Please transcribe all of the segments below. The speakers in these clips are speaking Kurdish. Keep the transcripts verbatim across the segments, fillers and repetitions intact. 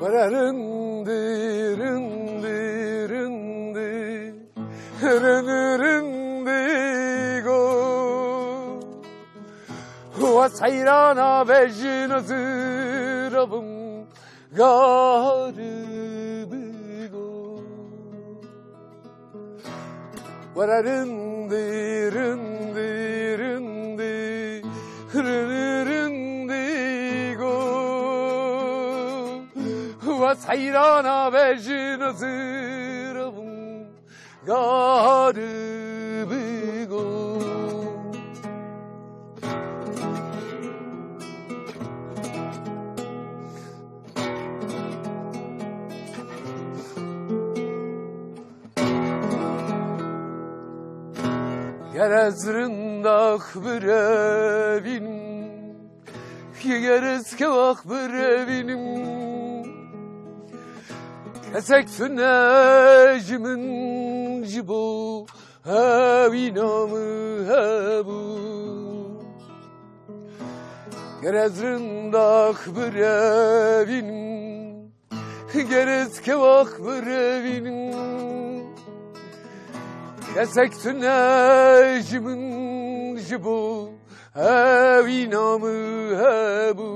Were rindî, rindî, rindî, rindî, rindî go. Wa seyrana vejîna zirabim garibî go. Were rindî, rindî, rindî, rindî, rindî go. Wa seyrana vejîna zirabim garibî go. Ger ez rindax birevînim, ger ez kewax birevînim, kesek tune ji min ji bo hewîna min hebû. Ger ez rindax birevînim, ger ez kewax birevînim, kesek tune ji min ji bo hewîna min hebû.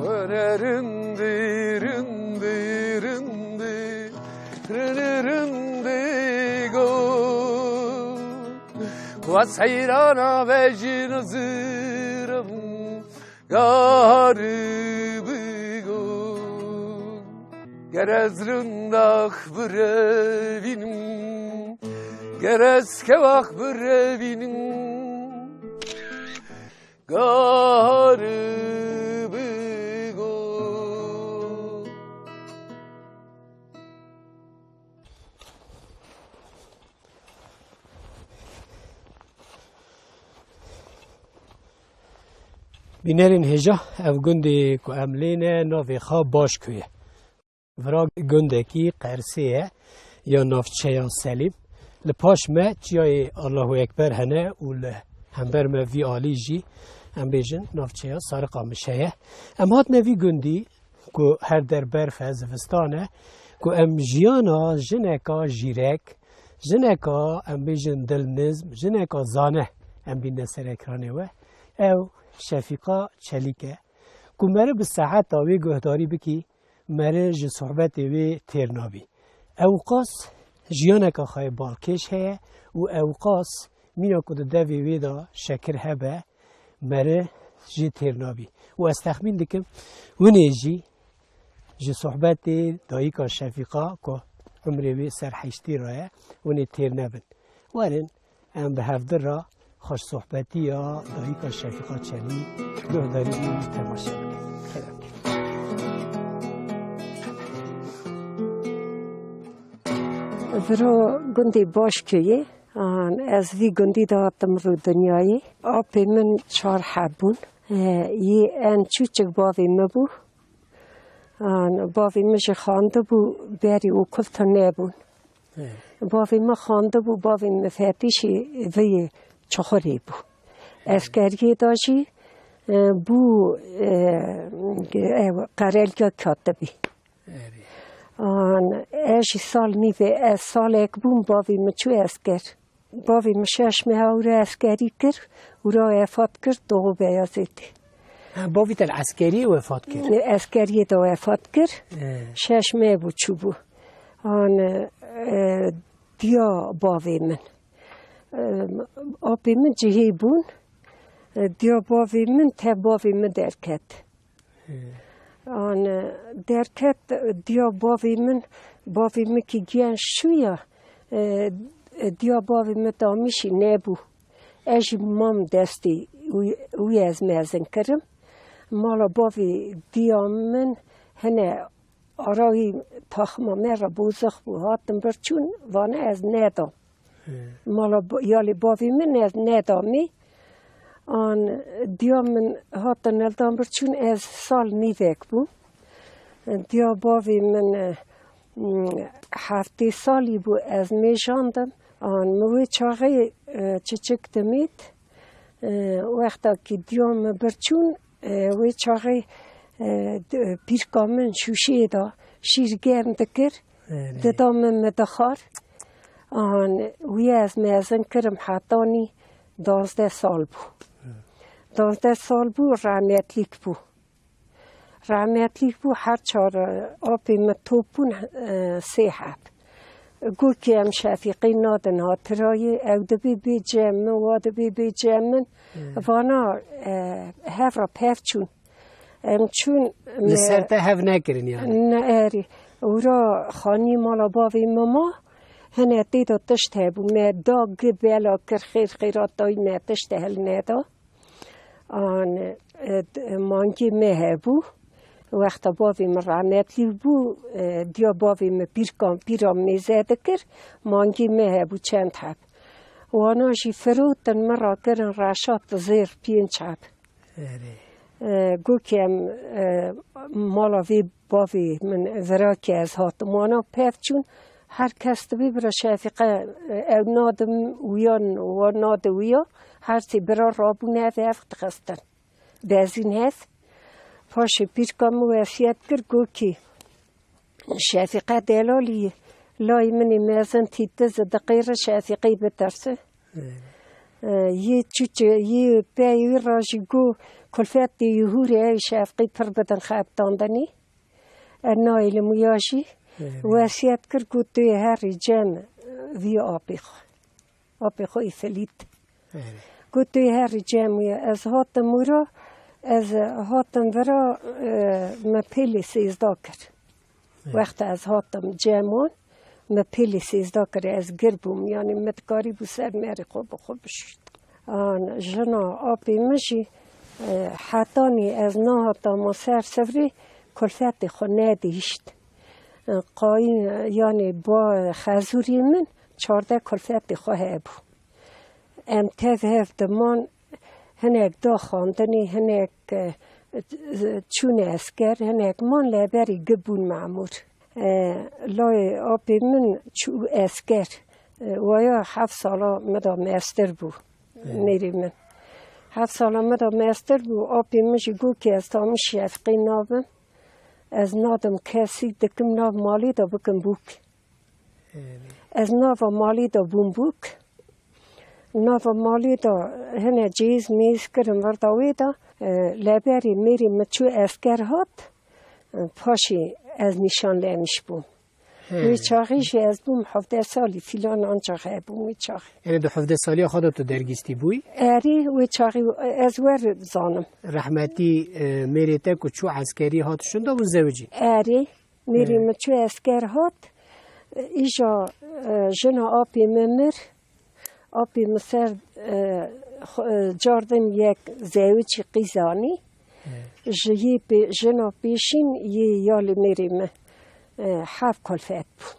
Were rindî, rindî, rindî, rindî, rindî go. Wa seyrana vejîna zirabim garibî go. Ger ez rindax birevînim, ger ez kewax birevînim, garibî go. Bînerên hêja, ev gundê ku em lê ne, navê xwe Başkuye. Vira gundekî Qersê ye ya navçeya Selîm. Li paş me çiyayê Allahu Ekber hene û li hember me vî alî jî, em bêjin, navçeya Sariqamiş heye. Em hatine vî gundî ku her der berf e, zivistan e, ku em jiyana jineka jîrek, jineka, em bêjin, dilnizm, jineka zane, em bîne ser ekranê we. Ew Şefîqa Çelîk e. Ku meriv bi seheta wê guhdarî bikî, meriv ji sohbetê wê têr nabî. Ewqas jiyaneka xwe yê balkêş heye û ewqas mîna ku di devê wê de şekir hebe, meriv jê têr nabî. Û ez texmîn dikim, winê jî ji sohbetê dayika Şefîqa ku umrê wê ser heştî re ye, winê têr nebin. Werin, em bi hevdi re xweşsohbetiya dayika Şefîqa Çelî guhdarî û temaşe bikin. Kerem. Viro gundê Başköyê, an, ez vî gundî de hatim rû dinyayê. Apê min çar heb bûn. E, yê en çûçik bavê min bû. An, bavê min jî xwendibû, berî okul tune bûn. He. Bavê min xwendibû, bavê min fetîşî vê yê Çuxurê bû. He. Eskeriyê de jî, e, bû, e, ew, qereliya katibî. Erê. An, ez jî sal nîvê, ez salek bûm, bavê min çû esker. Bavê min şeş meh ewro eskerî kir û ra wefat kir, doğu Beyazêtê. Ha, bavê te li eskeriyê wefat kir? Eskeriyê de wefat kir. He. Şeş meh bû çûbû. An, e, diya bavê min. E, apê min cihê bûn. E, diya bavê min, te bavê min derket. An, derket diya bavê min, bavê min ki giyan şûya, e, diya bavê min damîşî nebû. Ez jî mam destê wî, wî ez mezin kirim. Mala bavê diya min hene ara wî taxima me re bozix bû. Hatin bir çûn, vane ez nedam. He. Mala ba-, yalê bavê min ez nedamî. An diya min hatin Eldan Birçûn, ez sal nîvek bûm. Diya bavê min, e, heftê salî bû, ez mêjandim. An min wê çaxê, e, çiçik dimît. E, wexta ki diya min birçûn, e, wê çaxê, e, d-, pîrka min şûşeyê de şîr germ dikir, Erê. dida min, min dixwar. An wî ez mezin kirim hetanî danzdeh sal bû. Danzdeh sal bû, rehmetlîk bû. Rehmetlîk bû, her çar, e, apê min top bûn, e, sê heb. Gokê em Şefîqî nadin hatirayê, ew dibê bê cem min, wa dibê bê cem min. Hmm. Vana, e, hev re pev çûn. Em çûn Li me- ser te hev nekirin yani? Ne erê. Ûra xanî mala bavê min ma, hene tê de tişt hebû. Me da gi bela kir, xêr xêra dayî, me tişt hel neda. An, e, d-, mangê me hebû. Wexta bavê min rehmetlî bû, e, diya bavê min pîrkan, pîra mêze dikir, mangê me hebû çend heb. Wana jî firotin, min rakirin reşat zêr pênc heb. Erê. E, gokê em, e, mala vê bavê min vira ki ez hatim. Wana pev çûn, her kes dibê bira Şefîqe, e, ew nadim wiyan, wa nade wiya. Her sê bira rabûn hev hev dixistin. Bezîn hev. Paşê pîrka min wesiyet kir, gokî Şefîqe delalî, layê min ê mezin tîtiz diqêre Şefîqê bitirse. Erê. E, yê çûçe, yê pey wî ra jî got, kulfetê yê hûrê ey Şefîqê pir bidin xebitandinê. E, nayê li muya jî Erê. wesiyet kir, got, tu yê herî cem vî apê xwe. Apê xwe îfelît. Erê. Got, tu yê herî cem wî ye. Ez hatim wira, ez hatim vira, e, me pêlê sêzda kir. Erê. Wexta ez hatim cem wan, me pêlê sêzda kir. Ez gir bûm, yanî me dikarîbû ser merê xwe bi xwe bişût. An, jina apê min jî, e, hetanî ez nehata ma ser sifrê, kulfetê xwe nedihîşt. E, qayîn, yanî ba xezûrî min çardeh kulfetê xwe hebû. Em tev hev diman, hinek da xwendinê, hinek, e, çûne esker, hinek man, lê berî gi bûn memûr. E, layê apê min çû esker. E, waya heft sala min da mestir bû, Ê. mêrê min. Heft sala min da mestir bû, apê min jî got ki ez tamî Şefqê nabim. Ez nadim kesî, dikim nav malê de bikim bûk. Ê. Ez nava malê de bûm bûk. Nava malê de hine cêz mêz kirin virda wê de, e, lê berî mêrê min çû esker hat, e, paşê ez nîşanlemiş bûm. He. Wê çaxî jî ez bûm hevdeh salî filan, ancax hebûm wê çaxî. Yanî di hevdeh saliya xwe de tu dergîstî bûyî? Erê, wê çaxî ez wer zanim. Rehmetî, e, mêrê te ku çû eskerî hat şûnda bû zewicî? Erê, mêrê He. min çû esker hat. Îja, e, jina apê min mir. Apê min ser, e, xwe, e, cardin yek zewicî qîz anî. Ji yê pê-, jina pêşîn yê ya li mêrê min, e, heft kulfet bûn.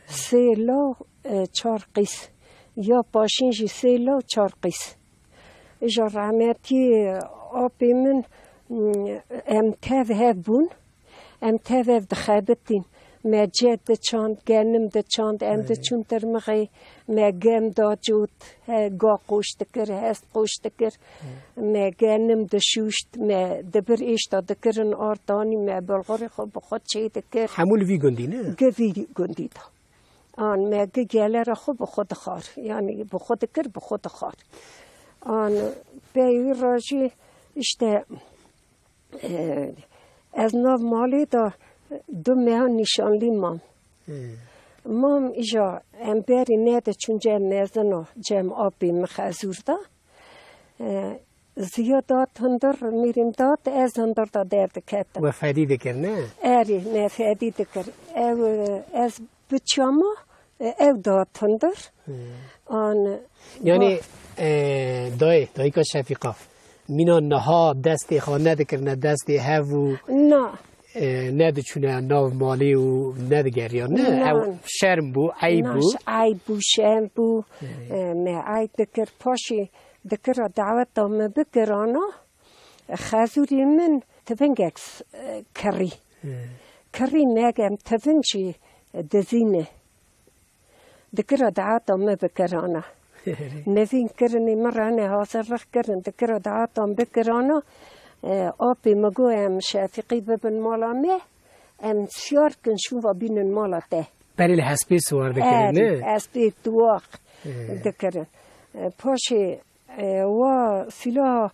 Sê law, e, çar qîz. Ya paşîn jî sê law, çar qîz. Îja rehmetî apê min, m, em tev hev bûn. Em tev hev dixebitîn. Me ced diçand, genim diçand, em Evet. diçûn tirmixê, me gem dacot, he, ga qoş dikir, hest qoş dikir. Me genim dişûşt, me dibir êşta dikirin artanî, me bulxurê xwe bi xwe çê dikir. Hemû li vî gundî ne? Gi vî gundî de. An me gi gelera xwe bi xwe dixwar. Yanî bi xwe dikir, bi xwe dixwar. An pey wî re jî işte, e, ez nav malê de du meha nîşanlî mam. Hmm. Mam îja em berî nediçûn cem mezina, cem apê min xezûr de. E, Ziya dat hundir, mêrîm dat, ez hundir da derdiketim. We fedî dikir, ne? Erê, me fedî dikir. Ew, e, ez biçama, e, ew dat hundir. Hmm. An, Yanî, ba- e, dayê, dayika Şefîqa, mîna niha destê xwe nedikirine destê hev û, Na. e, nediçûne nav malê û nedigeriyane? Na. Ew şerm bû, eyb Na, bû? ş-, eyb bû, şerm bû. Hmm. E, me eyb dikir. Paşê Dikira daweta me bikirana, xezûrê min tivingek s-, kirî. Kirî, megem tiving jî dizîne. Dikira daweta me bikirana. Nevîn kirinê min re ne hazir rix kirin. Dikira daweta me bikirana, e, apê me got, em Şefîqî bibin mala me, em siyar kin şûva bînin mala te. Berê li hespê siwar dikirin, Erê, ne? Hespê tuwaq Ê. dikirin. E, paşê, e, wa sîlaha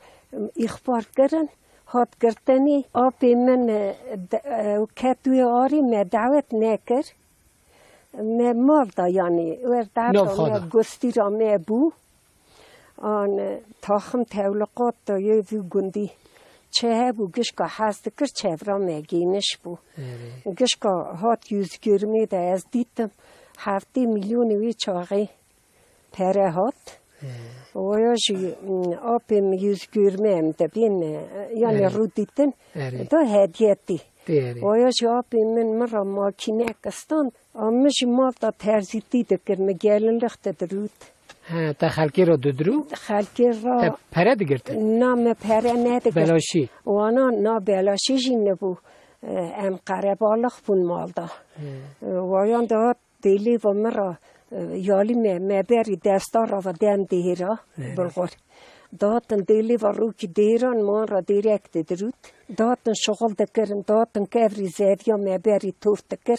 îxbar kirin, hat girtinî. Apê min, e, de-, e, ket wê arî, me dawet nekir. Me mal da, yanî, wer daweta me, gustîra me bû. An, e, taxim tewliqat da yê vî gundî. Çi hebû gişka hez dikir, çevra me gêniş bû. Erê. Gişka hat Yüzgürmê de ez dîtim, heftê milyonê wê çaxê pere hat. Erê. Waya jî, m, apê min Yüzgürmê em dibên, e, yanî Erê. rû dîtin, Erê. da hediyetî. Erê. Waya jî apê min min re makînek stand, a min jî mal da terzîtî dikir, min gelinlik didirût. He, te xelkê re didirû? Xelkê re Te pere digirtin? Na, me pere nedigir. Belaşî? Wana, na, belaşî jî nebû. E, em qerebalix bûn mal da. He. E, wayan dihat dêlê ve min re, e, yalî me, me berî desta re ve dem dêhêra, He. bilxur. Dihatin dêlê ve rûkî dêhêran, man re dêrek didirût. Dihatin şixul dikirin, dihatin kevrî zeriya me berî tûr dikir.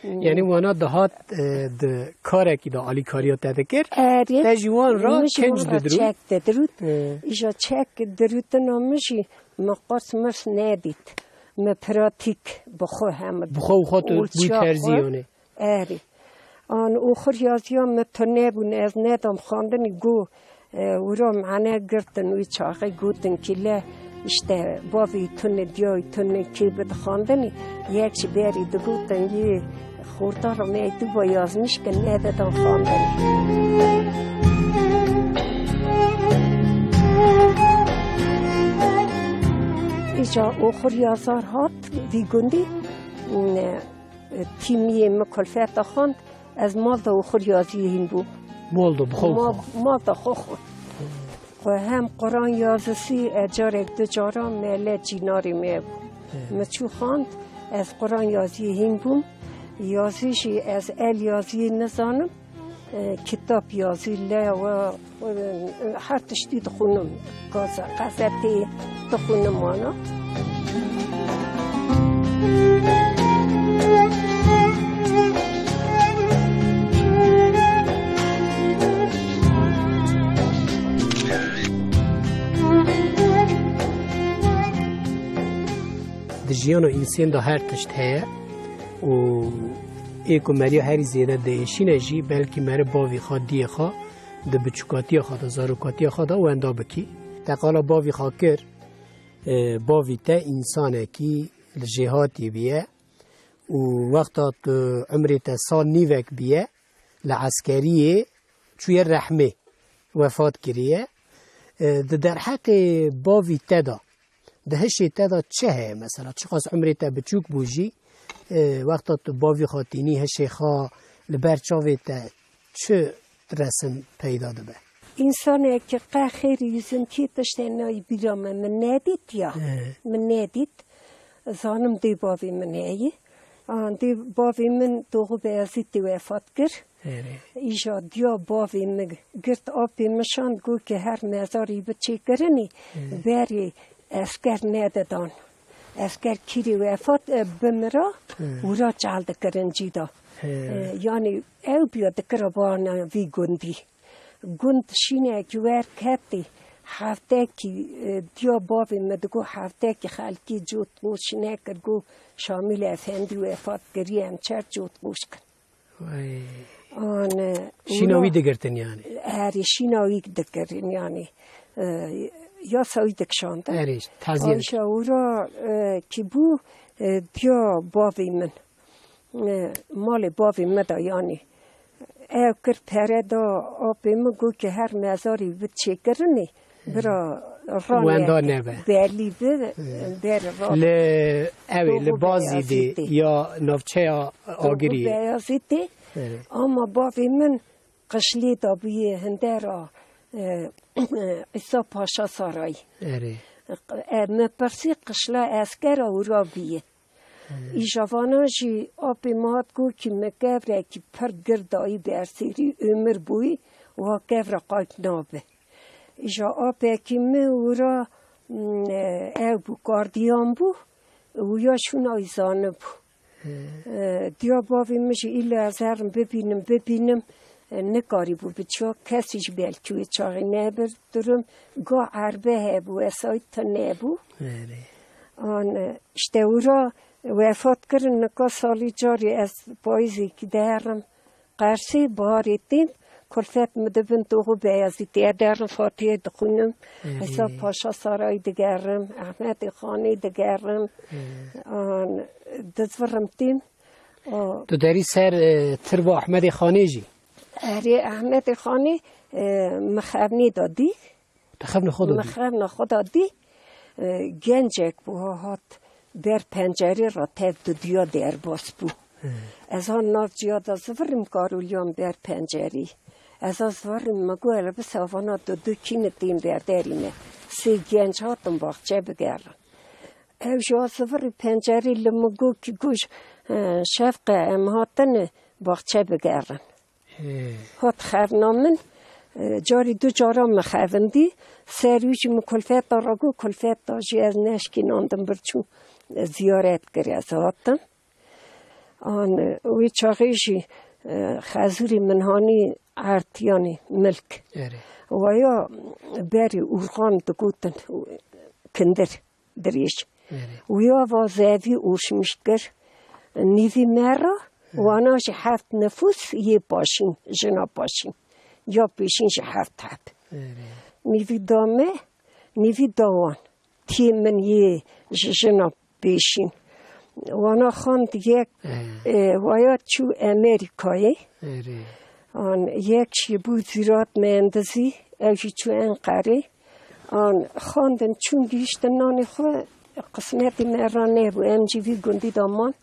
Yanî wana dihat, e, di karekî de alîkariya te dikir. Erê. Te jî wan re Min jî kinc wan re didirût. çek didirût. Ê. Îja çek dirûtina min jî min qurs mirs nedît. Min pratîk bi xwe hemû Bi xwe û xwe tu bûyî Olçiya terzî xwe. yanî. Erê. An oxir yaziya min tune bûn, ez nedam xwendinî, got, E, wira mane girtin wî çaxê gotin kî le, îşte, bavî tune, diyayî tune kê bidixwendinî, yek ji berî digotin yê xorta re me tu ba yazmiş ke nedidan xwendinî. Îca oxir yazar hat vî gundî, ne, Tîmiyê min kulfeta xwend, ez mal de oxir yaziyê hîn bûm. Mal de bi xwe Mal, xwe. mal de xwe xwend. Xwe hem Quran yazisî, e, carek du caran mele cînarê me bû. He. Min çû xwend, ez Quran yaziyê hîn bûm. Yazî jî ez el yaziyê nizanim. E, kitap yazî, lewa, e, her tiştî dixwînim. Gaze-, gazetê dixwînim wana. Di jiyana însên de her tişt heye û ê ku meriya herî zêde diêşîne jî, belkî meriv bavî xwe, diyê xwe di biçûkatiya xwe de, zarokatiya xwe de wenda bikî. Te qala bavî xwe kir, e, bavî te însanekî li jêhatî bûye û wexta tu umrê te sal nîvek bûye, li eskeriyê çûye rehmê, wefat kiriye. E, di derheqê bavî te de, di hişê te de çi heye mesela? Çiqas umrê te biçûk bû jî, e, wexta tu bavî xwe tînî hişê xwe, li ber çavê te çi resim peyda dibe? Însanekî qe xêrî yüzünkî tiştê nayî bîra me, min nedît ya. He. Min nedît. Zanim dê bavê min heye. An dê bavê min Doğu Beyazîtê wefat kir. Erê. Îja diya bavê min girt apê min şand, got ki her mezarî bi çêkirinî Erê. berê esker nedidan. Esker kîrî wefat, e, bimira, Erê. wira çal dikirin cî de. Erê. E, yanî ew biya dikira bana vî gundî. Gund şînekî wer ketî, heftekî, e, diya bavê min digot, heftekî xelkî cot qoş nekir, got, Şamîl Efendî wefat kiriye, em çer cot qoş kin. Vay. An, e, Şîna wî digirtin yanî? Erê, şîna wî dikirin yanî. E, yasa wî dikişandin. Erê, taziyek. Ayşe wira, e, kî bû, e, diya bavê min. E, malê bavê me de yanî. Ew kir pere da apê min, got ki her mezarî bi çêkirinê, bira Wenda ranê nebe. belî bi, Hı. ber ra. Li ew ê, li Doğu Bazîdê Beyazîtê. ya navçeya Doğu Agiriyê. Beyazîtê. Evet. Ama bavê min qişlê da bûye hindera, e, Îsa Paşa Sarayî. Erê. E, me pirsî qişla eskera wira bîye. Îja vana jî apê me hat got ki me kevrekî pir gir dayî bersêrî, ûmir bûyî, wa kevre qayt nabe. Îja apekî me wira, m, e, ew bû, gardiyan bû, wîya şûna wî zanibû. E, diya bavê min jî île ez herim bibînim, bibînim, e, nikarîbû biçiya. Kesî jî belkî wê çaxê nebir durum. Ga erbe hebû, esayî tune bû. Erê. An, e, işte wira wefat kirin, nika salî carî ez payîzêkî derim. Qersê, baharê têm, kulfet min dibin toxu Beyazîtê. Ez derim Fatihê dixwînim, Erê. Îsa Paşa Sarayî digerim, Ehmedê Xanê digerim. Erê. An, dizvirim têm. O Tu derî ser, e, tirba Ehmedê Xanê jî? Erê, Ehmedê Xanê, e, mixevnê da dî. Te xevna xwe da dî? Mixevna xwe da dî. E, gencek bû, ha hat ber pencerê re tev didiya derbas bû. He. Ez ha nav ciya da zivirim karoliyan ber pencerî. Ez ha zivirim, me got, hele bi savana didu kîne tên ber derî me. Sê genc hatin baxçe bigerin. Ew jî ha zivirî pencerî li min got ki, got, e, Şefqe, em hatine baxçe bigerin. Hê. Hat xevna min, e, carî du cara min xevindî, ser wî jî min kulfeta re got, kulfeta jî ez neşkînandim, bir çûm, e, ziyaret kir, ez hatim. An, e, wî çaxê jî, e, xezûrî min hanî erd, yanî milk. Erê. Waya berî urxan digotin, kindir. Dirêj. Erê. Wîya va zevî ûşmiş kir. Nîvî me re, Hı. wana jî heft nifûs yê paşîn, jina paşîn. Ya pêşîn jî heft heb. Erê. Nîvî da me, nîvî da wan. Tiyê min yê ji jina pêşîn. Wana xand yek, Hı. e, waya çû Amerîkayê. Erê. An yek jî bû zîrat mehendisî, ew jî çû Enqerê. An xandin çûn gihiştin nanê xwe, qismetê me re nebû. Em jî vî gundî de man.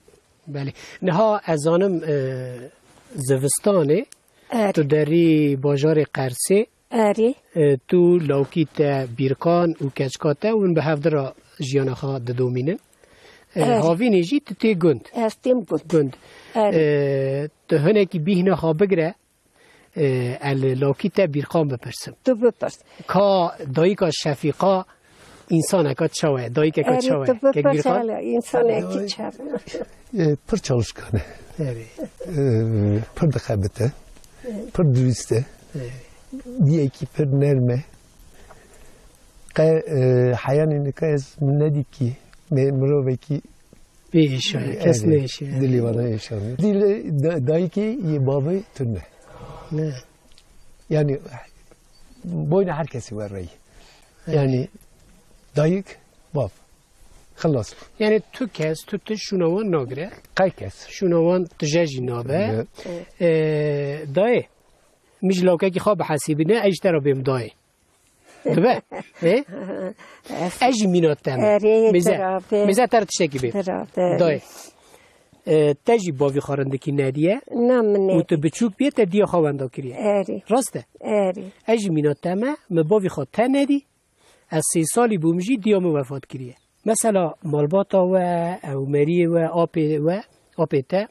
Belê. Niha ez zanim, e, zivistanê, Erê. tu derî bajarê Qersê, Erê. e, tu, lawkî te Bîrkan û keçika te hûn bi hevdi re jiyana xwe didomînin. E, Erê. havînê jî tu tê gund. Ez têm gund. Gund. Erê. E, tu hinekî bîhna xwe bigire, e, ez li lawkî te Bîrkan bipirsim. Tu bipirs. Ka dayika Şefîqa însaneka çawa ye, dayikeka Erê, çawa ye? tu Kek bipirs Bîrkan? hele, însanekî çawa ye? E, pir çalışkan e. Erê. E, pir dixebite. Pir durist e. Erê. Diyekî pir nerm e. Qe, e, heyanê nika ez min nedî kî, me mirovekî Bê êşa ye, kes Erê. nêşe. Dilê wana êşa. Dilê da-, dayikê yê bavê tune. Ne. Yani, boyna her kesî we rey. Erê. Yani, dayik, bav. Xilas. Yani, tu kes, tu tişt şûna wan nagire. Qey kes. Şûna wan tije jî nabe. Ne. Ee, dayê, min ji lawkekî xwe bihesibîne, ez ji te re bêm dayê. Dibe? Ê? Ez jî mîna te me. Erê, Mêze, birabe. Mêze te re tiştekî bê. Birabe. Dayê. E, te jî bavî xwe rindikî nediye. Na, min Û tu nedî. biçûk bîye te diya xwe wenda kiriye. Erê. Rast e? Erê. Ez jî mîna te me, min bavî xwe te nedî. Ez sê salî bûm jî diya min wefat kiriye. Mesela malbata we, ewmeriyê we, apê we, apê te,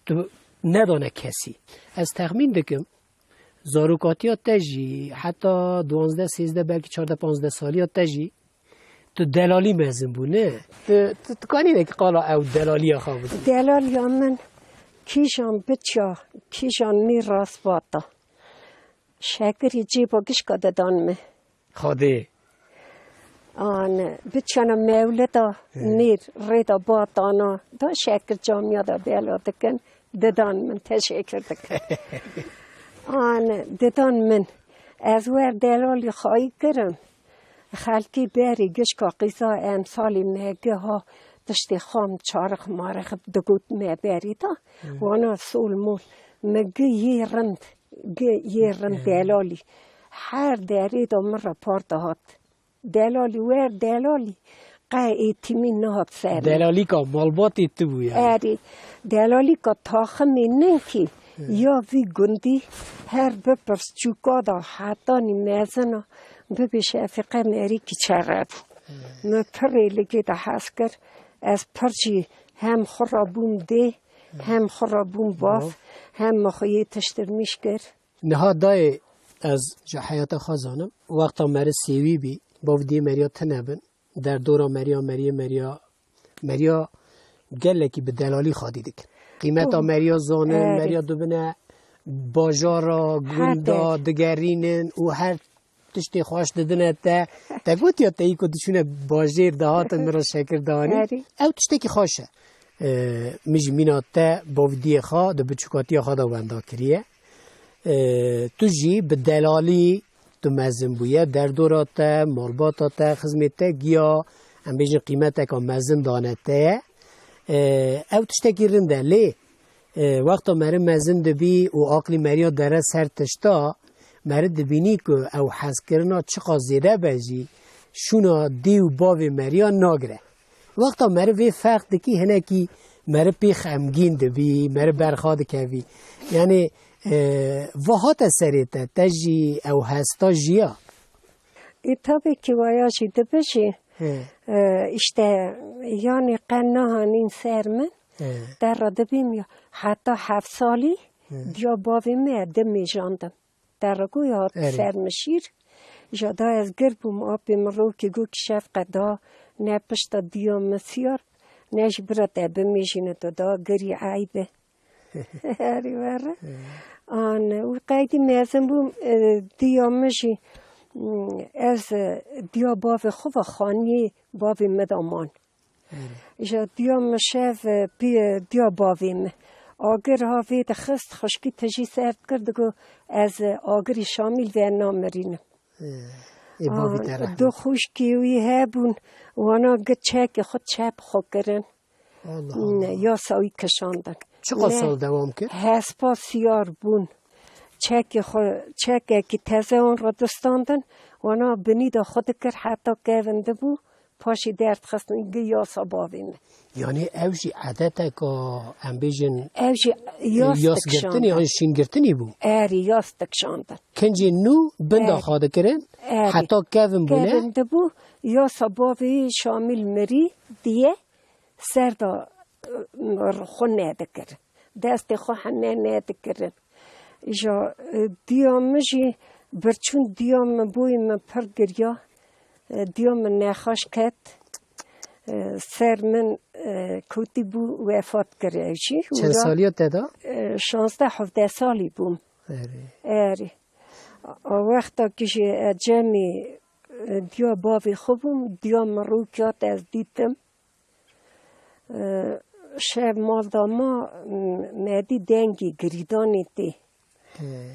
tu nedane kesî. Ez texmîn dikim, Zarokatiya te jî heta duwazdeh, sêzdeh, belkî çardeh, panzdeh saliya te jî tu delalî mezin bû, ne? Tu, tu, tu kanî nekî qala ew delaliya xwe bidî? Delaliya min kîjan biçya, kîjan mîr rast vata. Şekirî cêba gişka didan min. Xwedê. An, biçana mewlida He. nêr rêda batana da şekir camiya da bela dikin, didan min, teşekkür dikin. An, didan min. Ez wer delalî xayî kirim. Xelkî berî gişka qîza emsalî me giha tiştê xam çarix marix digot me berî da. He. Wana sol mol. Me gi yê rind. Gi yê rind He. delalî. Her derê de min re par dihat. Delalî wer delalî. Qe êtîmî nehat ser min. Delalîka malbatê tu bû yani. Erê. Delalîka taximê ninkî. Ya vî gundî her bipirs çûka da hetanî mezina bibê Şefîqe merîkî çere bû. Min pirê li gê de hez kir. Ez pir jî hem xwe re bûm dê, hem xwe re bûm bav, hem min xwe yê tiştirmîş kir. Niha dayê ez ji heyata xwe zanim. Wexta meri sêwî bî, bav diyê meriya tine bin. Derdora meriya, meriyê meriya, meriya gelekî bi delalî xwedî dikin. Qîmeta meriya zanin, meriya dibine bajara, gunda digerînin û her tiştê xweş didine te. Te gotiya te î ku diçûne bajêr dihatin min re şekir dihanî. Ew tiştekî xweş e. Ee, min jî mîna te bavdiyê xwe di biçûkatiya xwe de wenda kiriye. Ee, tu jî bi delalî tu mezin bûye, derdora te, malbata te, xizmê te giya, em bêjin qîmeteka mezin dane te ye. Ee, ew tiştekî rind e, lê, ee, wexta meri mezin dibî û aqlî meriya dere ser tişta, meri dibînî ku ew hezkirina çiqas zêde be jî, şûna dî û bavê meriya nagire. Wexta meri vê ferq dikî, hinekî meri pê xemgîn dibî, meri berxa dikevî. Yanî, e, va hate serê te, te jî ew hesta jiya? Ê, tabii ki waya jî dibe jî, He. e, işte, yanî qe nahanîn ser min, He. te re dibîm ya. Heta heft salî He. diya bavê me dimêjandim. Te re goya hat Erê. ser min şîr. Ja da ez gir bûm, apê min rokê got ki Şefqe da ne pişta diya min siyar, ne jî bira te bimêjîne, tu da girî eyb e. Herî were. An, û qeydî mezin bûm, e, diya min jî, mm, ez, e, diya bavê xwe ve xaniyê bavê min de man. Erê. Îja diya min şev, e, pî, e, diya bavê min. Agir ha vê dixist, xwişkî tijî ser dikir, digo, ez, e, agirî Şamîl ve namirînim. Ê, ê bavî te Aa, rehmet. Du xwişkî wî hebûn, wana gi çekê xwe çep xwe kirin. Allah Ne, Allah. yasa wî kişandin. Çiqas Ne, sal dewam kir? Hespa siyar bûn. Çekê xwe, çekekî teze wan re distandin, wana binî de xwe dikir heta kevin dibû, paşê derdixistin gi yasa bavê min. Yanî ew jî edeteka, em bêjin, Ev jî yas yas dikişandin. girtinî, yan şîn girtinî bû? Erî, yas dikişandin. Kincê nû bin de Erî. xwe dikirin, Erî. heta kevin bûne? Kevin dibû, yasa bavê Şamîl mirî diye ser de, e, xwe nedikirin. Destê xwe hene nedikirin. Îja, e, diya min jî birçûn diya min boyê min pir giriya. E, diya min nexweş ket. E, ser min, e, kotî bû, wefat kir ew jî. Çend Û ra, saliya te da? e, şazdeh hevdeh salî bûm. Erê. Erê. A wexta ki jî e, cemî, e, diya bavê xwe bûm, diya min rû ket ez dîtim. E, şev mal da ma, m-, me dî dengê girîdanê tê. He.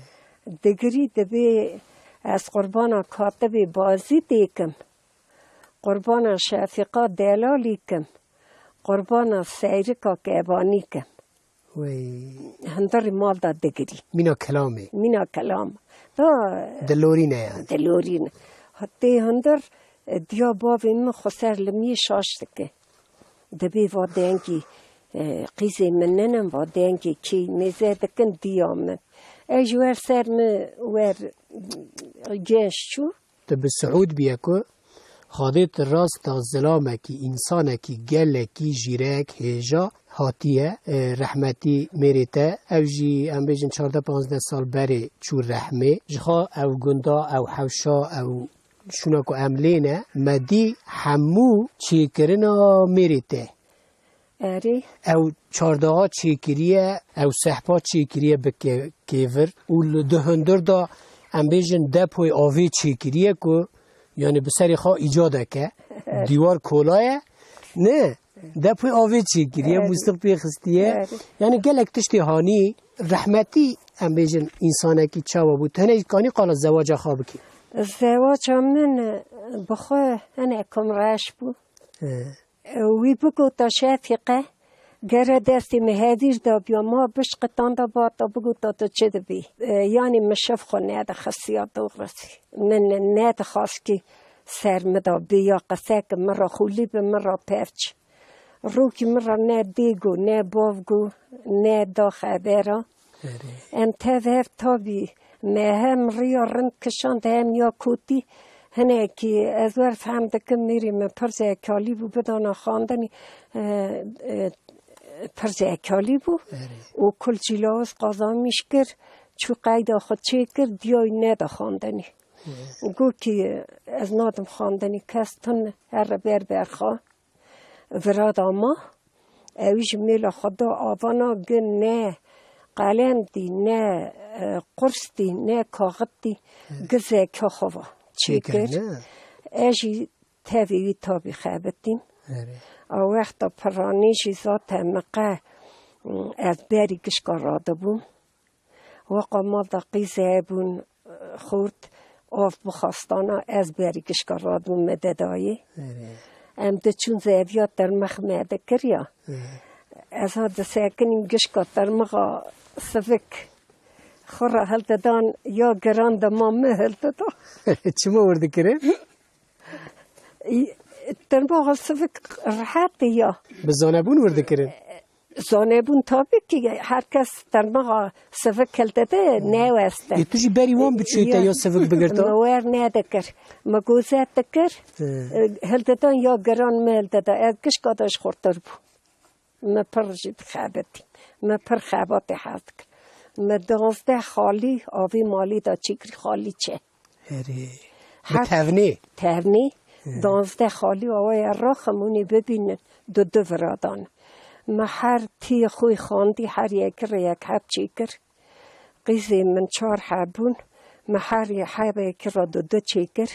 Digirî dibê ez qurbana Katibê Bazîdê kim, qurbana Şefîqa Delalî kim, qurbana Seyrika Kebanî kim. Wey. Hindirî mal da digirî. Mîna kelamê. Mîna kelam. Da Dilorîne yani. Dilorîne. Tê hindir, e, diya bavê min xwe ser limiyê şaş dike. Dibê va dengî, e, qîzê min ninin, va dengê kê mêze dikin diya min. Ez ji wer ser min wer, e, genç çû. Tu bi siûd bûye ku Xwedê tu rasta zilamekî, însanekî gelekî jîrek, hêja hatiye, e, rehmetî mêrê te. Ew jî, em bêjin, çardeh panzdeh sal berê çû rehmê. Ji xwe ew gunda, ew hewşa, ew şûna ku em lê ne, me dî hemû çêkirina mêrê te. Erê. Ew çardaxa çêkiriye, ew sehpa çêkiriye bi ke-, kêvir û li di hundir de, em bêjin, depoyê avê çêkiriye ku, yani, bi serê xwe îcadeke, Erê. dîwar kola ye, ne, depoyê avê çêkiriye, Erê. mûstiq pê xistiye. Erê. Yani, gelek tiştê hanî, rehmetî, em bêjin, însanekî çawa bû? Tu hene kanî qala zewaca xwe bikî? Zewaca min, e, bi xwe hene kom reş bû. He. Wî bigota Şefîqe, gere destê min hevîr dabûya, ma bişqitanda bata bigota tu çi dibî? E, yanî min şev xwe nedixistiya doğrusu. Min nedixwast ki ser min da bê ya qise ki min ra xûlî bi, min ra pevç. Rokî min ra ne dê go, ne bav go, ne da xebera. Erê. Em tev hev tabî me hem riya rind kişand hem ya kotî hinekî ez wer fehm dikim mîrî min pir zekalî bû bidana xandinî, e, e, pir zekalî bû. Erê. Û kul cîlawuz qazanmîş kir, çû qeyda xwe çêkir, diyayî neda xandinî. Erê. Gokî ez nadim xandinî kes tune here ber berxa. Vira da ma, ewî ji mêla xwe da avana gi ne qelem dî, ne, e, qurs dî, ne kaxit dî, gi zeka xwe va çêkir. Çêkir, ne? Ez jî tevî wî tabî xebitîm. Erê. A wexta piranî jî zaten min qe, ez berî gişka radibûm. Weqa mal da qîzê hebûn, xort, av bixwastana, ez berî gişka radibûm me dedayê. Erê. Em diçûn zeviya termix me dikir ya. Erê. Ez ha disekinîm gişka termixa sivik. Xwe re hildidan ya giran dema min hildida. Çima wir dikirin? Termixa sivik rehet e ya. Bi zanebûn wir dikirin? Zanebûn tabii ki her kes termixa sivik hildide neweste. Ê, tu jî berî wan biçûyî te ya sivik bigirta? Me wer nedikir. Me gozet dikir. He. E, hildidan ya giran me hildida. Ez gişka da ji xurtir bû. Me pir jî dixebitî. Me pir xebatê hez dikir. Me duwazdeh xalî avî malî da çêkirî xalî çe. Erê. Bi tevnê? Tevnê. He. Duwazdeh xalî awaya raxim hûnê bibînin, du du viradan. Me her tî xwe xandî, her yekî re yek heb çêkir. Qîzê min çar heb bûn, me her yê hebekî re du du çêkir.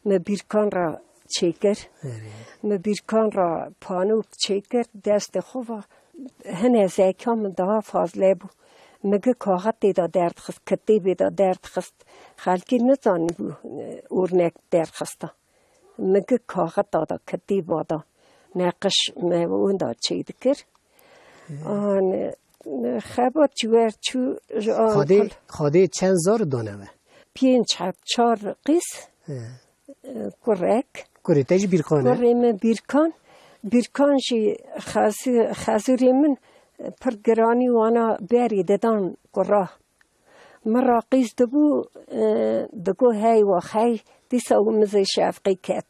Me bîrkan re çêkir. Erê. Me bîrkan re panok çêkir, destê xwe va hine zeka min daha fazle bû. Min gi kaxetê de derdixist, kitêbê de derdixist. Xelkê nizanîbû, e, urnek derxista. Min gi kaxeta de, kitêba de neqiş me winda çêdikir. An, e, xebat ji wer çû ji an Xadê, kul. Xadê çend zar dane we? Pênc heb, çar qîz. He. Kurek. Kurê te jî Bîrkan e? Kurê min Bîrkan. Bîrkan jî xezî-, xezûrê min pir giranî wana berî didan kura. Min ra qîz dibû, e, digo hey wa hey, dîsa û mizê şefqî ket.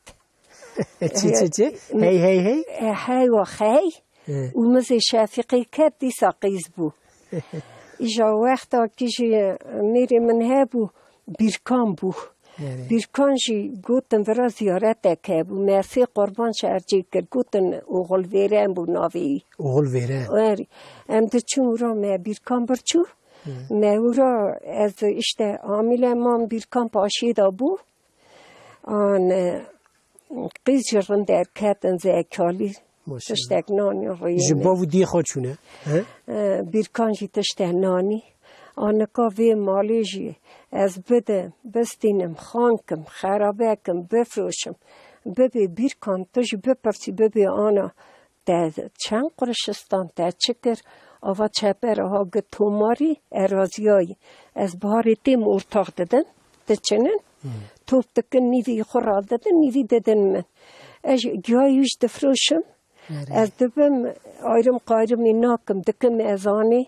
Çi, çi, çi? Hey, hey, hey? E, hey wa hey. He. Û mizê şefîqî ket dîsa qîz bû. Îja wexta kî jî mêrê min hebû, Bîrkan bû. Erê. Bîrkan jî gotin vira ziyaretek hebû. Me sê qurban şercî kir. Gotin Oxul Vêren bû navê wî. Oxul Vêren. Erê. Em diçûn wira me Bîrkan birçû. He. Me wira ez işte amîle mam Bîrkan paşê de bû. An, e, qîz jî rind derketin zekalî. Maşallah. Tiştek nanî rûyê. Ji bav û diyê xwe çûne. He? E, Bîrkan jî tiştek nanî. A nika vê malê jî ez bidim, bistînim, xankim, xerabekim, bifroşim. Bibê Bîrkan tu jî bipirsî, bibê ana te çend qurişistan, te çi kir? Ava çeper, aha gi tomarî eraziyayî. Ez biharê têm ortax didim, diçinin. Hmm. Top dikin, nîvî xwe radidin, nîvî didin min. Ez jî giyayî wî jî difroşim. Erê. Ez dibim ayrım qayrımî nakim, dikim ezanî.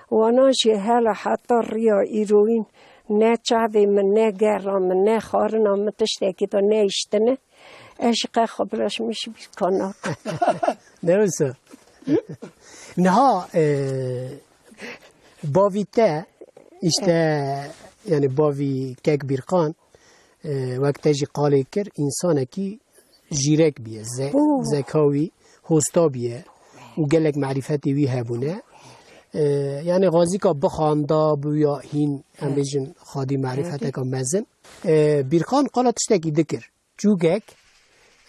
Wana jî hela heta riya îroyîn ne çavê min, ne gera min, ne xarina min tiştekî de nehiştine. Ez jî qe xwe bilaşmîş bîr ka nakim. Ne wisa? Niha, e, bavî te, işte, yani bavî kek Bîrkan, e, wek te jî qalê kir, însanekî jîrek bîye, ze-, Oh. zeka wî hosta bîye û gelek marîfetê wî hebûne. E, yani xwazîka bixanda bûya hîn, em Evet. bêjin xwedî marîfeteka Evet. mezin. E, Bîrkan qala tiştekî dikir. Çûgek,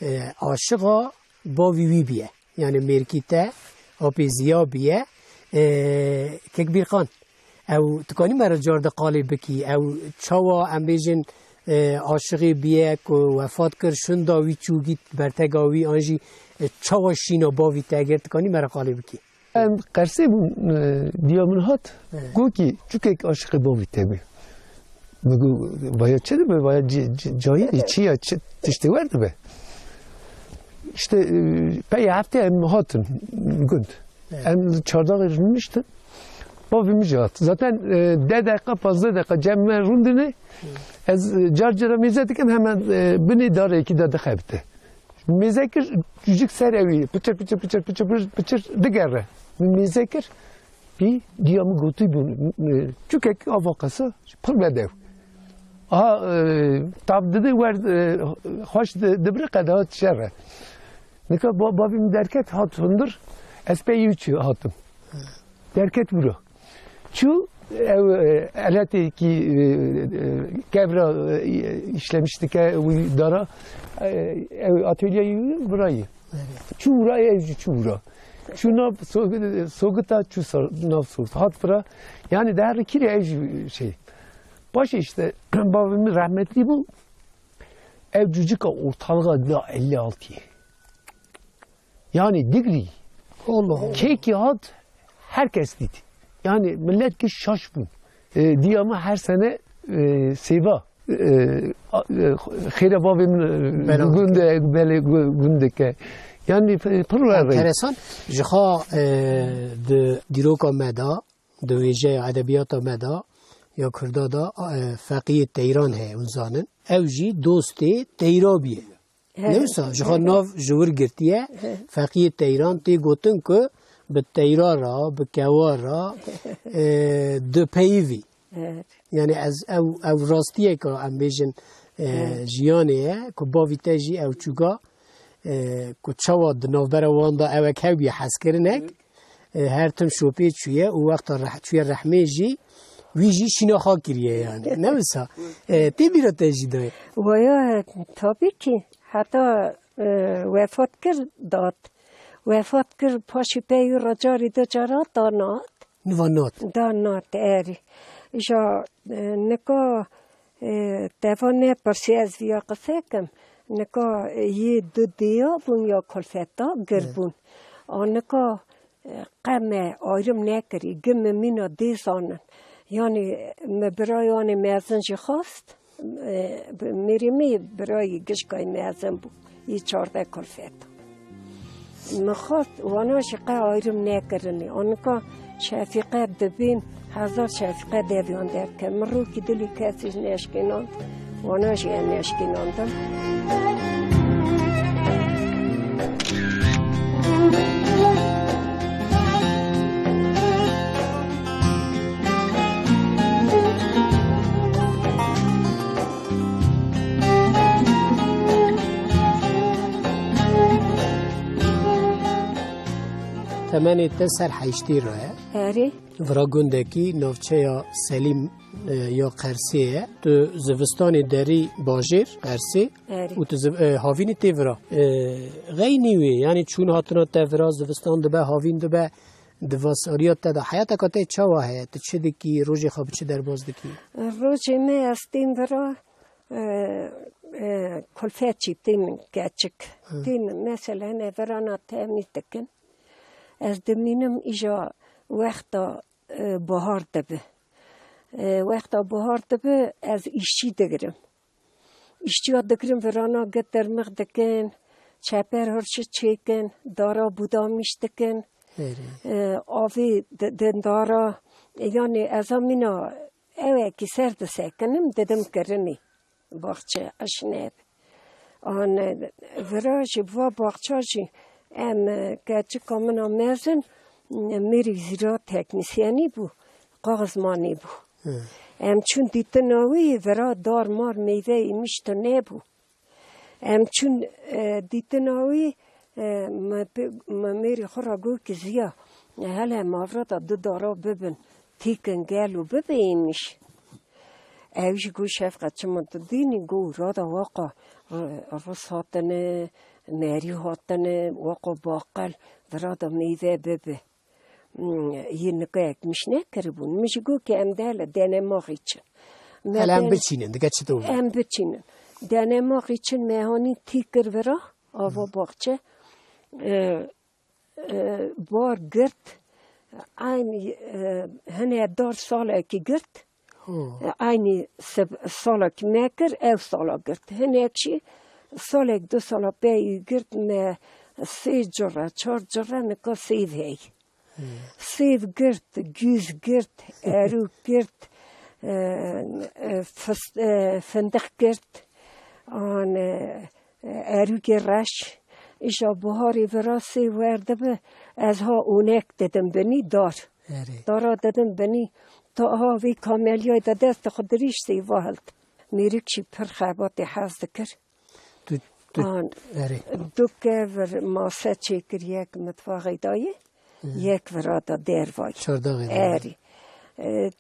e, aşiqa bavî wî bîye. Yani mêrkî te, apê Ziya bîye. E, kek Bîrkan, ew tu kanî me re car de qalê bikî? Ew çawa em bêjin, e, aşiqê bîye ku wefat kir, şunda wî çû gît bertega wî, an jî, e, çawa şîna bavî te gir, tu kanî me re qalê bikî? Em qersê bûn, e, diya min hat, Evet. got ki, çûkek aşiqê bavî te bî. Min got, vaya çi dibe, vaya ci-, ci-, cahilî, çi ya, çi tiştê wer dibe. İşte, e, pey heftê em hatin gund. Evet. Em li çardaxê rûniştin. Bavê min jî hat. Zaten, e, deh deqa, pazdeh deqa cem me rûndine. Ez, e, car cara mêze dikim, hemen, e, binê darekî de dixebite. Mêze kir, cûcik ser ewî, piçir, piçir, piçir, piçir, piçir, piçir, digere. Min mêze kir, pî, diya min gotî bûn, e, çûkek ava qesa, pir bedew. Aha, e, tav dide wer, e, xweş di-, dibire qedehat şer e. Nika ba-, bavê min derket hat hundir, ez pey wî çi hatim. Derket wira. Çû ew, e, eletêkî, e, e, kevra, e, işlemiş dike wî dara, e, ew atölyeyi wî birayî. Evet. Çû wira ev jî çû wira. Çû nav so-, sogita çû sar-, nav sogita. Hat vira. Yani de her kiri ev jî şey. Baş işte bavê min rahmetli bû. Ev cûcika ortalığa da elli altı. Yani Digri. Allah Allah. Kekî hat herkes dît. Yani millet ki şaş bûn. E, diya me her sene, e, sêva, e, a, e, xêre bavê min, e, Bela. Gunde, belê gu-, gundeke. Yani p-, pir re rey. Enteresan. Ji xwe, e, di dîroka me de, di wêjeya edebiyata me de, ya Kurda de, e, Feqiyê Teyran heye, hûn zanin. Ew jî dostê Teyra bûye. He. Ne wisa, ji xwe nav ji wir girtiye, He. Feqiyê Teyran tê gotin ku bi teyra re, bi kewa re, e, dipeyivî. Evet. Yani ez ew, ew rastiyeke em bêjin, e, Evet. jiyanê ye, ku bavî te jî ew çûga, e, ku çawa di navbera wan de ewek hew bûye hezkirinek, e, her tim şopê çûye û wexta reh-, çûye rehmê jî, wî jî şîna xwe kiriye yani. Ne wisa? E, tê bîra te jî dayê? Waya, tabii ki. Heta, e, wefat kir, dat. Wefat kir, paşê pey wî re carî du cara da nat. Niva nat. Da nat, erê. Îja, e, nika, e, teva nepirsî ez viya qise kim. Nika, e, yê du diya bûn ya kulfeta gir Evet. bûn. A nika, e, qe me ayrım nekirî, gi me mîna dê zanin. Yani, me birayê wan ê mezin jî xwest, e, mêrê me yê birayê gişkayê mezin bû, yê çardeh kulfeta. Me xwest wana jî qe ayrım nekirinê. A nika Şefîqe dibîn, hezar Şefîqe deviyan derke. Min rokî dilî kesî ji neşkênan, wana jî ez neşkênandim. Temenê te ser heştê re ye. Erê. Vira gundekî navçeya Selîm, e, ya Qersê ye. Tu zivistanê derî bajêr Qersê Erê. û tu ziv-, e, havînî tê vira. E, xeynî wê, yanî çûn hatina te vira, zivistan dibe, havîn dibe, di vasariya te de heyateka te çawa heye? Tu çi dikî? Rojê xwe bi çi derbas dikî? Rojê me ez têm vira, e, e, kulfetçî têm keçik. Hı. Têm mesela hene virana temîz dikin. Ez dimînim îja wexta, e, bahar dibi. E, wexta bahar dibi ez îşçî digirim. Îşçiya digirin virana gi tirmix dikin, çeper hirçi çêkin, dara budamîş dikin. Erê. E, avê di, di dara, yanî ez a mîna ewekî ser disekinim, didim kirinê. Baxçe, eşneb. An, e, vira jî va baxça jî em, e, keçika min a mezin, e, mêrî zîra teknîsyenî bû, qaxizmanî bû. Hı. Em çûn dîtina wî, vira dar mar meyve îmiş tu nebû. Em çûn, e, dîtina wî, e, me pê-, me mêrî xwe re got ki ziya, e, hele em avrata du dara bibin, tîkin gelo bibe îmiş. Ew jî got, Şefqet, çima tu dînî? Got, rada waqa, e, ris hatine, merî hatine, waqa baqel, vira da meyve bibe. Hmm, yê nika ekmiş nekiribûn. Min jî got ki em dele denemaxî çin. Me Hele em den-, biçînin, dike çi dibû? Em biçînin. Denemaxî çin me hanî tî kir vira, ava Hı. baxçe. E, e, bar girt. Eynî, e, hine dar salekî girt. Hı. E, eynî sib-, salekî me kir, ew sala girt. Hinek jî salek du sala pey girt me sê cure, çar cure nika sêv hey. Sêv girt, gûz girt, erûk girt, e, e, fis-, e, findiq girt, an, e, erûkê reş. Îja buharê vira sêv werdibi, ez ha ûnek didim binî dar. Erê. Dara didim binî, ta ha vê kamelyayê de destê xwe dirîj sêva hilt. Mêrik jî pir xebatê hez dikir. Tu, tu, An, erê. Du kevir mase çêkir, yek mitfaxê dayê, Hı. yek vira da dervayê. Çardaxê de. Erê. E,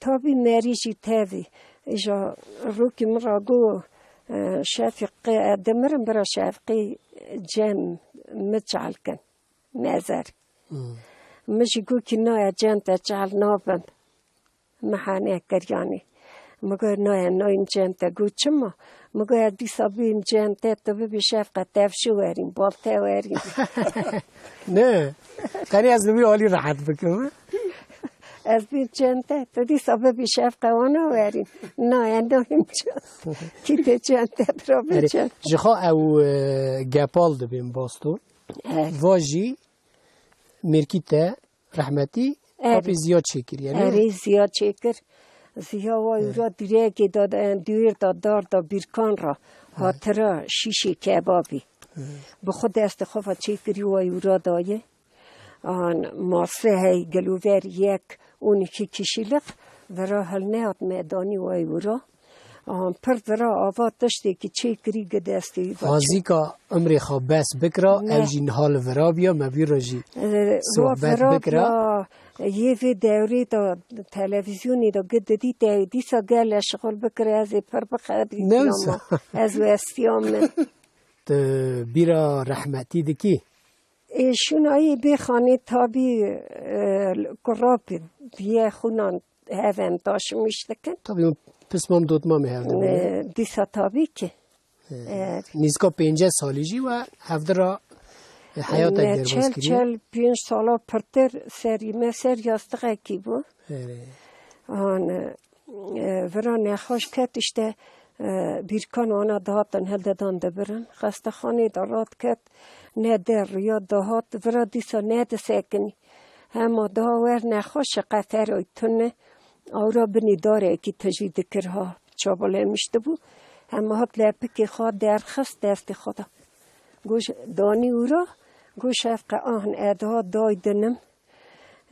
tabî merî jî tevî. Îja rûkî min ra got, e, Şefîq, e, dimirim bira Şefqî cem mi çal kin. Mezer. Hı. Mi jî got kî na, e, cem te çal nabim. Mi hane kir yanî. Mi got, "Nayê, nayîm cem te." Got, "Çima?" Mi got, "Ez dîsa bîm cem te, tu bibî Şefqe tevşi werîn, balte werîn." Ne. Tenê ez li wî alî rehet bikim, ha? "Ez bîm cem te, tu dîsa bibî Şefqe wana werîn." Nayê, nayîm cem. Kî tê cem te, bira bê Erê, cem. Ji xwe ew, e, gepal dibên basto. Evet. Va jî mêrkî te rehmetî Erê. Apê Ziya çêkiriye, ne? Erê, Ziya çêkir. Ziya wa Erê. Ûra dirêkê da, e, dûr da, dar da bîrkan ra. Erê. Hatira şîşê kebabî. Erê. Bi xwe destê xwe ve çêkirî wa ûra dayê. An mase hey, gilover yek, on iki kişilik, vira hilnehat medanî wa ûra. An pir vira ava tiştekî çêkirî gi destê wî ve çû. Xwazîka umrê xwe bes bikira, Ne. ev jî niha li vira biya, me vî re jî E, sohbet wa vira bikira. biya, yê vê dewrê de, televîzyonê de gi didî te dîsa gele şixul bikire, ez ê pir bixebî Ne wisa? Ama ez westiya min. Tu bîra rehmetî dikî? Ê, şûnayê bê xanê tabî, e, kurapê diye xûnan heven taşimiş dikin. Tabî hûn pismam dotmamê hev dibin, ne? E, dîsa tabî ki. E, E, nîzka pênceh salî jî we hevdira, e, heyata Ne, derbas çel, kiriye. Çel pênc sala pirtir serî me ser yastixekî bû. Erê. An, e, E, vira nexweş ket, işte, e, bîrkan wana dihatin hildidan dibirin. Xestexanê de rat ket, ne der riya dihat, vira dîsa nedisekinî. Hema daha wer nexweş e, qeferoy tune, awra binî darekî tijî dikir ha, çabolemiş dibû. Hema hat lepikê xwe derxist destê xwe de. Goş danî ûra, goş ev qe ahn e daha day dinim.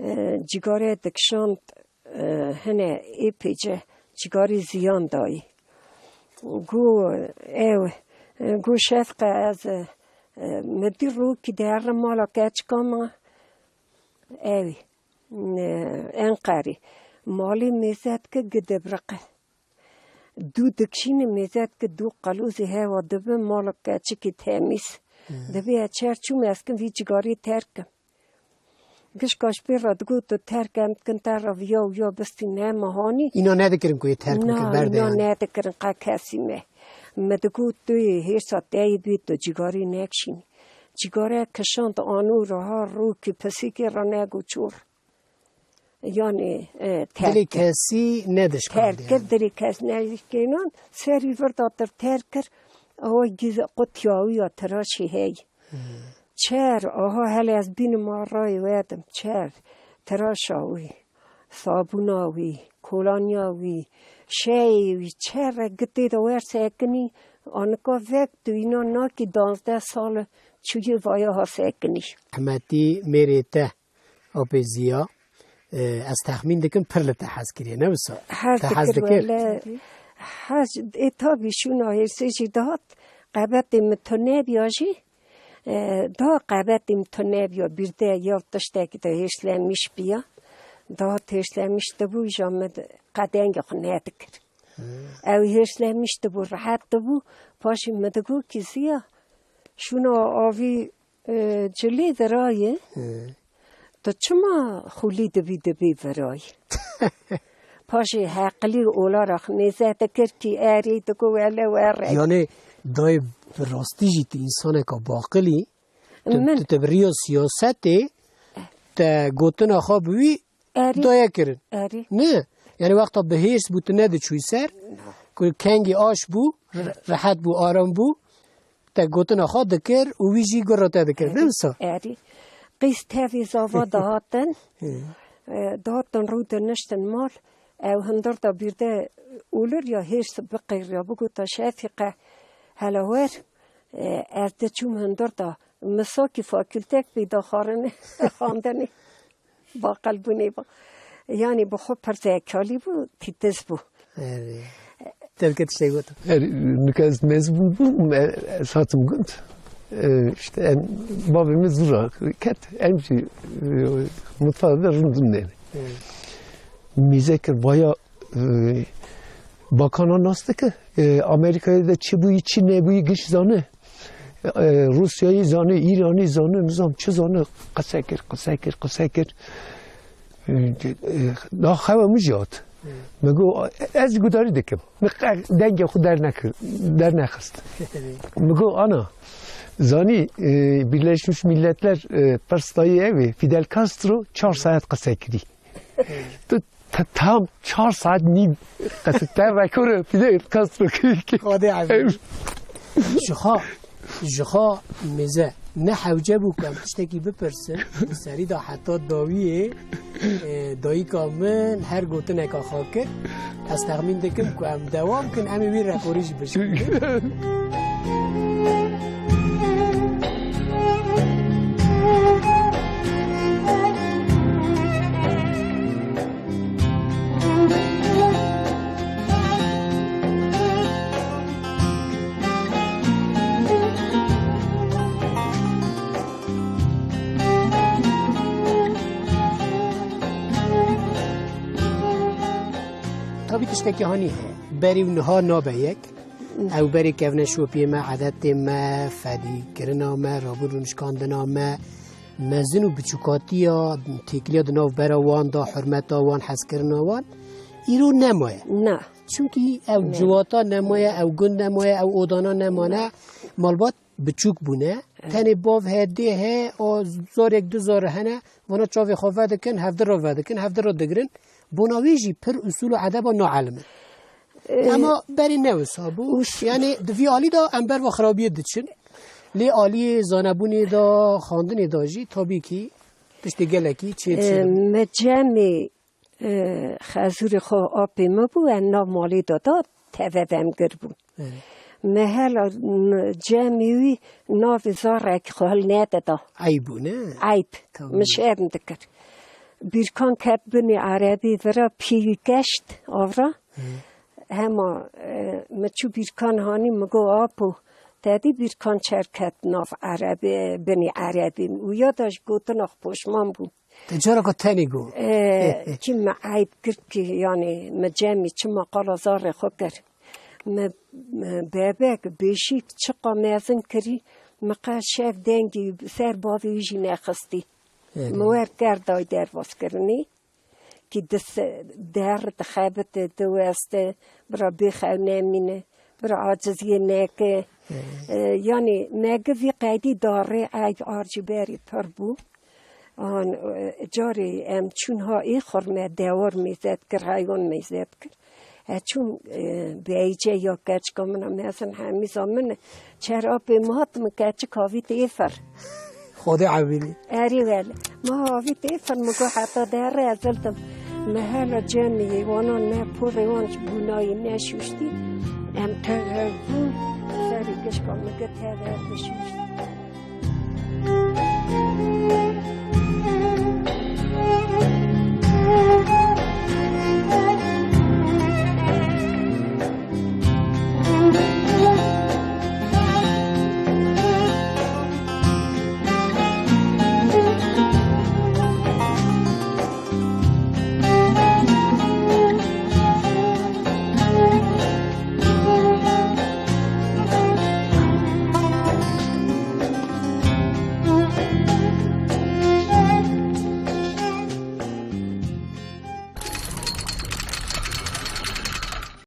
E, cigare dikşand, e, hine ê pêce cigarî ziyan dayî. Gu ew, e, gu şefqe ez, e, mi dî rûkî derim mala keçika me. Ew, e, Enqerî. Malê mêze dike gidibiriqe. Dû dikşîne mêze dike dû qelûzî hewa dibe mala keçikî temîz. Hmm. Dibê ez çer çûm ez kim vî cigarî terkim. Gişka ji pê re digot, tu terk em dikin te re viya û ya bistî nema hanî. Îna nedikirin ku yê terk bikin, Na, berdê îna yani. Nedikirin qe kesî me. Me digot, tu yê hêrsa te yê bî, tu cîgarî nekişînî. Cîgare kişand anû re ha rûkî pisîkê re nego çûr. Yani, e, terk Dilê kir. Kesî nedişkand Terk yani. Kir, dilê kes nedişkênan. Serî vir datir terk kir. Ewa giz qutya wî ya tiraşî hey. Hmm. Çer, aha hele ez bînim a rayê we dim, çer, tiraşa wî, sabûna wî, kolanya wî, şeyê wî, çer re gitê de wer sekinî, anika vek tu îna nakî danzdeh sal çûyê vaya ha sekinî. Rehmetî mêrê te, Apê Ziya, e, ez texmîn dikim pir li te hez kiriye, ne wisa? Hez Te hez dikir, dikir? Wele, hez, e, tabî şûna hêrsê jî dihat, qebetê min tune biya jî, E, daha qebetîm tune biya, bîrde ya tiştekî de hêrslemiş biya. Daha hêrslemiş dibû, îja min qe dengê xwe nedikir. Hmm. Ew hêrslemiş dibû, rehet dibû, paşî min digot kî Ziya, şûna avî, e, cilê de rayê. Hmm. Tu çima xulî dibî, dibî virayî? Paşê heqilî ola ra xinêze dikir kî erê digo wele were. Yani dayê bi rastî jî tu însaneka baqilî, tu, Min. Tu, tu bi riya siyasetê te gotina xwe bi wî Erê. Daye kirin. Erê. Ne? Yani wexta bi hêrs bû tu nediçûyî ser, ku kengî aş bû, re-, rehet bû, aram bû, te gotina xwe dikir û wî jî gura te dikir, ne wisa? Erê. Qîz tevî zava dihatin, e, dihatin rû diniştin mal. Ew hundir da bîrde olur ya hêrs biqêriya, bigota Şefîqe, hela wer, e, ez diçûm hundir da, misakî fakültek pê daxarin xandinê. Baqelbûnê ba. Yanî bi xwe pir zekalî bû, tîtiz bû. Erê. Tevke tiştê got. Her, nika ez mezbûn bûm, e, ez hatim gund. E, işte, em, bavê min zû ra ket, em jî, e, mutfağa de rindin neyne. Evet. Mîze kir, vaya, e, bakana nas dike, e, Amerîkayê de çi bûyî, çi nebûyî giş zane. E, Rûsyayî zane, Îranî zane, nizam çi zane, qise kir, qise kir, qise kir. E, e, da xewa min jî hat. Min got, ez gudarî dikim. Min qe-, dengê xwe dernekir, dernexist. Min got, ana, zanî, e, Birleşmiş Milletler, e, pirs dayî ew ê, Fidel Castro çar saet qise kirî. Tu te-, tam çar saet nîv qise te rekore Fidel Castro kirî. Xwedê ezîz. Ji xwe, ji xwe mêze ne hewce bû ku em tiştekî bipirsin. Di serî de heta dawiyê, e, dayika min her gotineka xwe kir. Ez texmîn dikim ku em dewam kin, em ê wî rekorî jî bişkînin. Tabî tiştekî hanî heye. Berî û niha nabe yek. Ew berê kevneşopiyê me, edetê me, fedîkirina me, rabûn rûnişkandina me, mezin û biçûkatiya têkiliya di nav bera wan de, hurmeta wan, hezkirina wan, îro nemaye. Na. Çimkî ew Ne. civata nemaye, ew gund nemaye, ew odana nemane. Malbat biçûk bûne. Evet. Tenê bav heye, dê heye, o zarek du zar hene, vana çavê xwe vedikin, hevdi re vedikin, hevdi re digirin. Bona wî jî pir usul û edeba naelim in. Ee, Ema berê ne wisa bû. Us- Yani di vî alî de em ber ve xirabiyê diçin. Lê aliyê zanebûnê de, xandinê de jî tabî kî tiştê gelekî çê Ee, dişînin. Me cemê, e, xezûrê xwe apê me bû, em nav malê de da teve vemgir bûn. Evet. Me hela, m-, cemê wî navê zarek xwe hil nedida. Eyb bû, ne? Eyb. Tamam. Min şerm dikir. Bîrkan ket binê erebî vira pî wî keşt avra. Hı. Hema, e, min çû Bîrkan hanî, min got, "Apo, te dî Bîrkan çer ket nav erebî, binê erebî?" Û ya da ji gotina xwe poşman bûm. Te careka tenê got. E, kî me eyb kir kî, yanî me cemî çima qala zarê xwe kir. Me, me bebek, bêşîk çiqa mezin kirî, me qe şev dengî ser bavê wî jî nexistî. Evet. Me wer kerdayî derbas kirinî. Kî di se-, der dixebite, diweste, bira bêxew nemîne, bira aciziyê neke. Evet. E, yanî me gi vî qeydî darê eyb arcî berî pir bû. An, e, carê em çûn ha ê xurme dewar mêze dikir, heywan mêze dikir. E, çûn, e, beyce ya keçika min a mezin hemîza min, çer apê min hat, min keçik havît êfir. Xwedê evînî. Erê wele. Ma havît êfir, min got heta derre ez hildim. Me hela cemî yê wana ne porê wan ji bûnayê neşûştî. Em tev hev bûn, serê gişka min got tev hev bişûştî.